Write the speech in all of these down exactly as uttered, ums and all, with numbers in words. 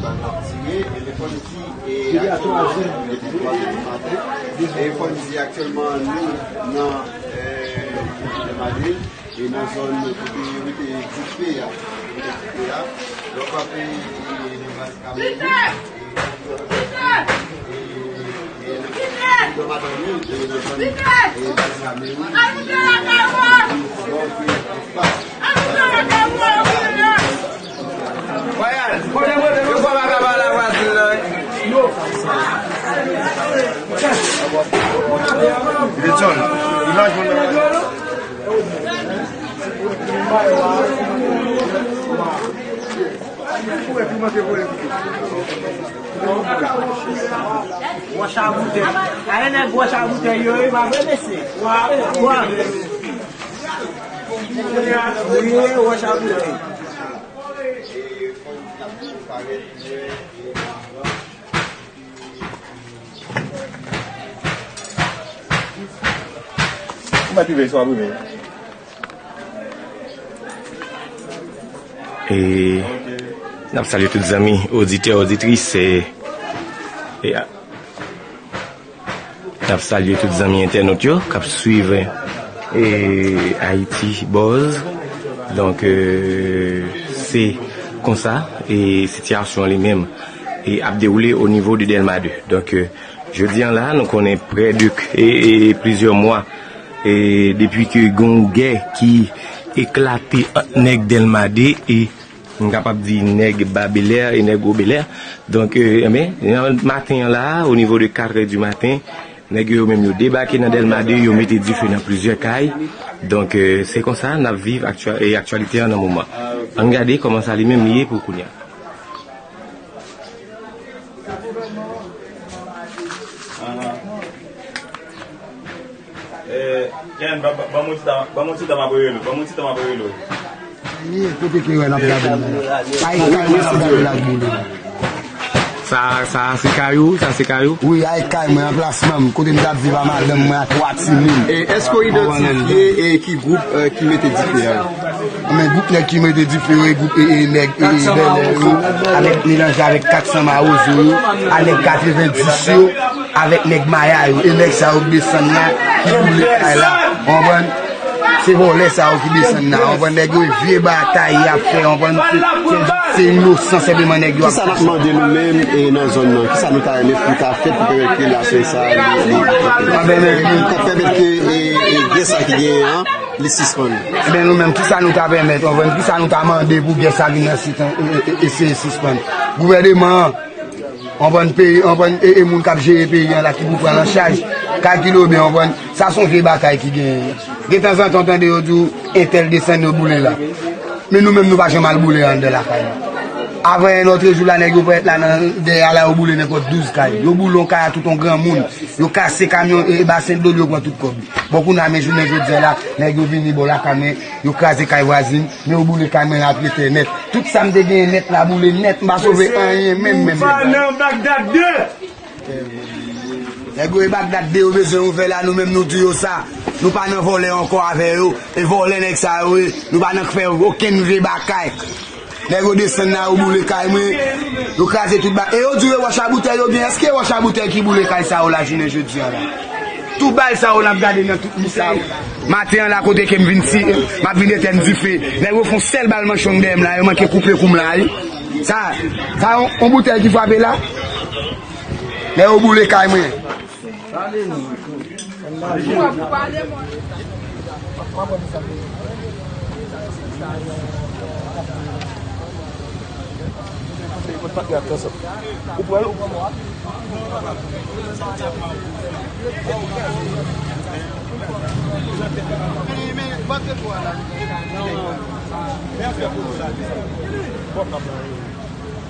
Bal ap tire, e fò n di, e aktyèlman, depi twa zè di maten, e fò n di aktyèlman, nou nan, e, Dèlmadè, e nan zòn kote yo mete dife a, kote dife a, yo frape, e, nan baz Kameri, e, e, e, nan madanm yo, e, nan zòn, e, baz Kameri, e, Wòch a boutèy. Ale nèg wòch a boutèy yo, wi, pa vre, mesye? Wa, wa. Wi, wòch a boutèy. Ou mèt rive, sa w ap rive. E n ap salye tout zanmi, oditè, oditris, e, e, n ap salye tout zanmi entènot yo k ap swiv, e, Haiti Buzz. Donk, e, se konsa, e, sitiyasyon an li menm, e, ap dewoule o nivo de Dèlma de. Donk, e, jodi an la, nou konnen prè de, e, e, plizyè mwa, e, depi ke gen yon gè ki eklate ant nèg Dèlma de e, m kapab di, nèg Ba Belè e nèg Wo Belè. Donk, e, enben, nan maten an la, o nivo de katrè di maten, nèg yo menm yo debake nan Dèlma de, yo mete dife nan plizyè kay. Donk, e, se konsa n ap viv aktyè-, e, aktyalite an nan moman. Ann gade kòman sa li menm li ye pou kounye a. Ahan. Eh, Ken, ba, ba, ban m yon ti tan, ban m yon ti tan m ap rele w, ban m yon ti tan m ap rele w. Ye, kote ke wè n ap gade m nan? Ay, kay mwen n ap gade la boule. Sa, sa se kay ou? Sa se kay ou? Wi, ay kay mwen, anplasman m, kote m t ap viv a madanm mwen a twa timoun. E èske w idantifye, e, ki gwoup, e, ki mete dife a? Men gwoup nèg ki mete dife yo, e gwoup, e, e, nèg, e, e, Bèlè yo, avèk, melanje avèk kat san Mawozo yo, a nèg katrevenndis yo, avèk nèg Maya yo. E nèg sa yo k desann la, ki boule kay la. Ou konprann? Se vòlè sa yo ki desann la. Ou konprann? Nèg yo, e vye batay y ap fè. Ou konprann? Se, se, se inosan senpleman nèg yo ap. Kisa n ap mande nou menm, e, nan zòn nan? Kisa nou ta renmen pou ta fèt pou pèmèt ke lapen sa li, li, li, pou pèmèt ke, e, e, gè sa ki genyen an, li sispann. Ebyen, nou menm, kisa nou ta pèmèt, ou konprann, kisa nou ta mande pou gè sa vin nan sit-, e, e, e, eseye sispann? Gouvèneman an, ou konprann, peyi, ou konprann, e, e moun k ap jere peyi an la ki pou pran l an chaj, kalkile w byen, ou konprann, sa se yon vye batay ki genyen. Detanzantan, w tande yo di w, entèl desann, yo boule la. Men nou menm, nou pa janm al boule anndan lakay nou. Avan yè nòtrejou la, nèg yo parèt la nan dèyè a la, yo boule nenpòt douz kay. Yo boule yon kay a tout yon granmoun. Yo kase kamyon, e, basen dlo, yo pran tout kòb. Bon, kounye a, men jounen jodi a la, nèg yo vini bò lakay mwen, yo kraze kay vwazin, men yo boule kay mwen atè nèt. Tout sa m te genyen nèt la boule nèt, m pa sove anyen menm, menm, menm. Nan Bagdad de. Nèg yo e Bagdad de yo bezwen ouvè la, nou menm nou di yo sa. Nou pa nan vòlè ankò avè yo. E vòlè nèg sa yo ye. Nou pa nan k fè okenn vye batay. Nèg yo desann la, yo boule kay mwen. Yo kraze tout ba-, e yo di yo e wòch a boutèy yo gen. Èske e wòch a boutèy ki boule kay sa yo la jounen jodi a la? Tout bal sa yo n ap gade nan tout mi sa yo. Maten an la kote ke m vin si, m ap vin etèn dife. Nèg yo fè yon sèl bal manchong dèyè m la, yo manke koupe kou m la, wi. Sa, sa yon, yon boutèy ki frape la. Lè yo boule kay mwen.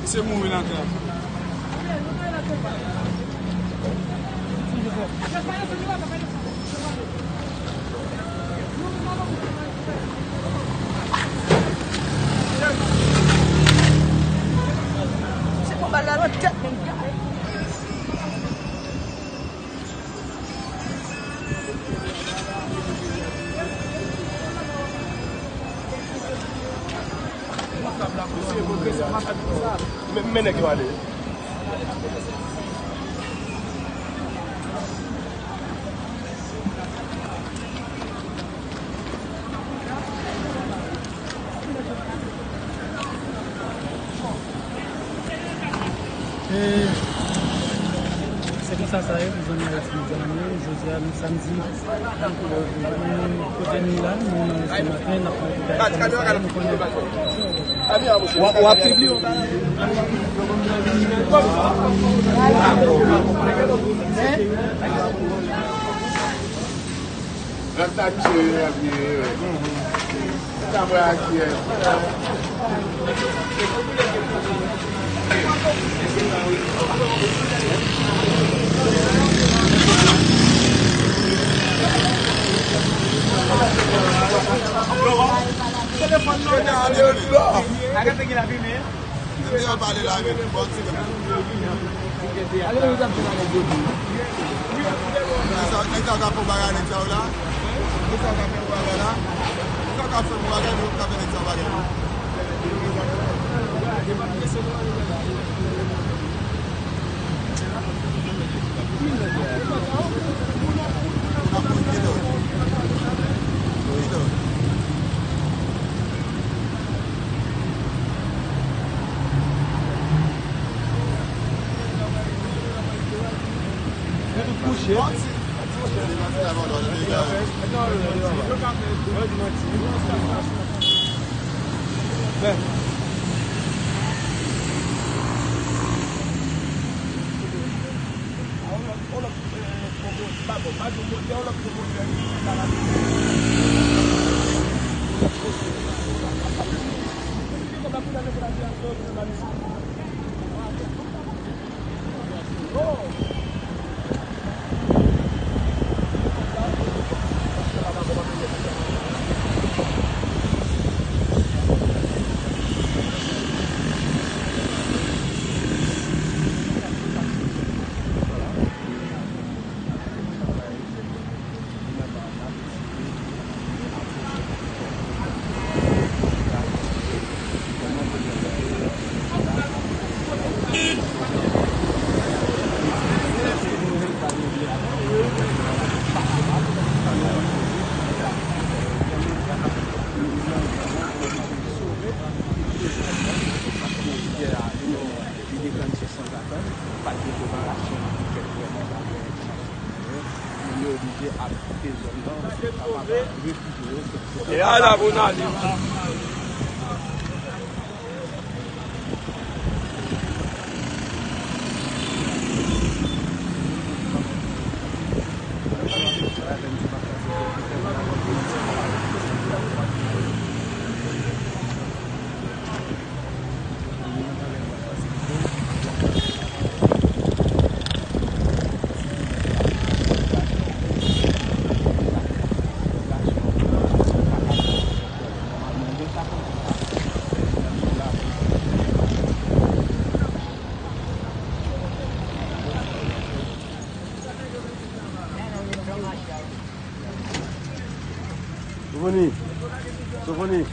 Misye mouri nan kè. Se konba la nan tèt nèg la. Men, men nèg yo ale. E se konsa sa ye pou zanmi Ayiti, zanmi, jodi a nou samdi. Kote nou la, nou nan Saint-Martin, n ap fè yon ti kare sa, nou konnen. W ap, w ap pibliye yon bagay. Rasta misye, Nèg sa yo ka fè bagay nèg sa yo la? Nèg sa yo ka fè bagay la? Nèg sa yo ka fè bagay la? Nèg sa yo ka fè bagay, nou ka fè nèg sa yo bagay, non. Li deklanche sanzatann, pa t gen preparasyon, li fèt vrèman pa gen chans. Moun yo oblije ap kite zòn nan pou kapab refijye yo. E a la pou n ale. Sofoni. Sofoni.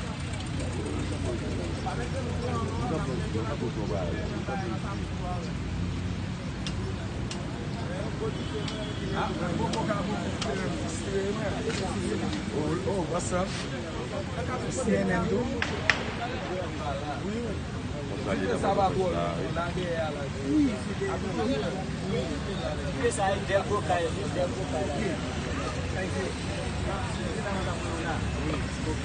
Oh, oh, what's up? C N N tou. Wi. Sa va bò la dèyè a la. Wi. Wi. Wi. Sa e Del Coca, e Del Coca la. Wi. Ok.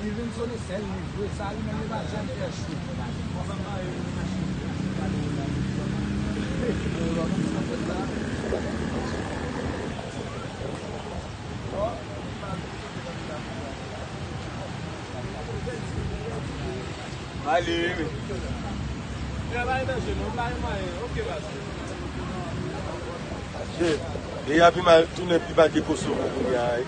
Li vin sone sèl li vre, sa li menm li pa janm fè cho. Ale, wi. Shit. E y ap mal tounen pi mal ke Kosovo kounye a, wi.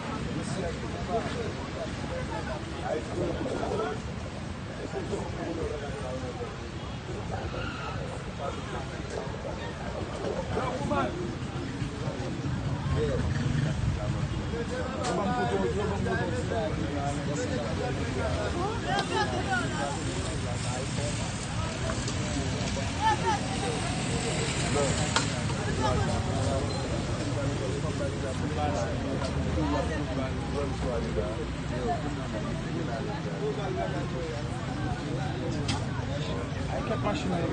Ay, kèk machin nan yo.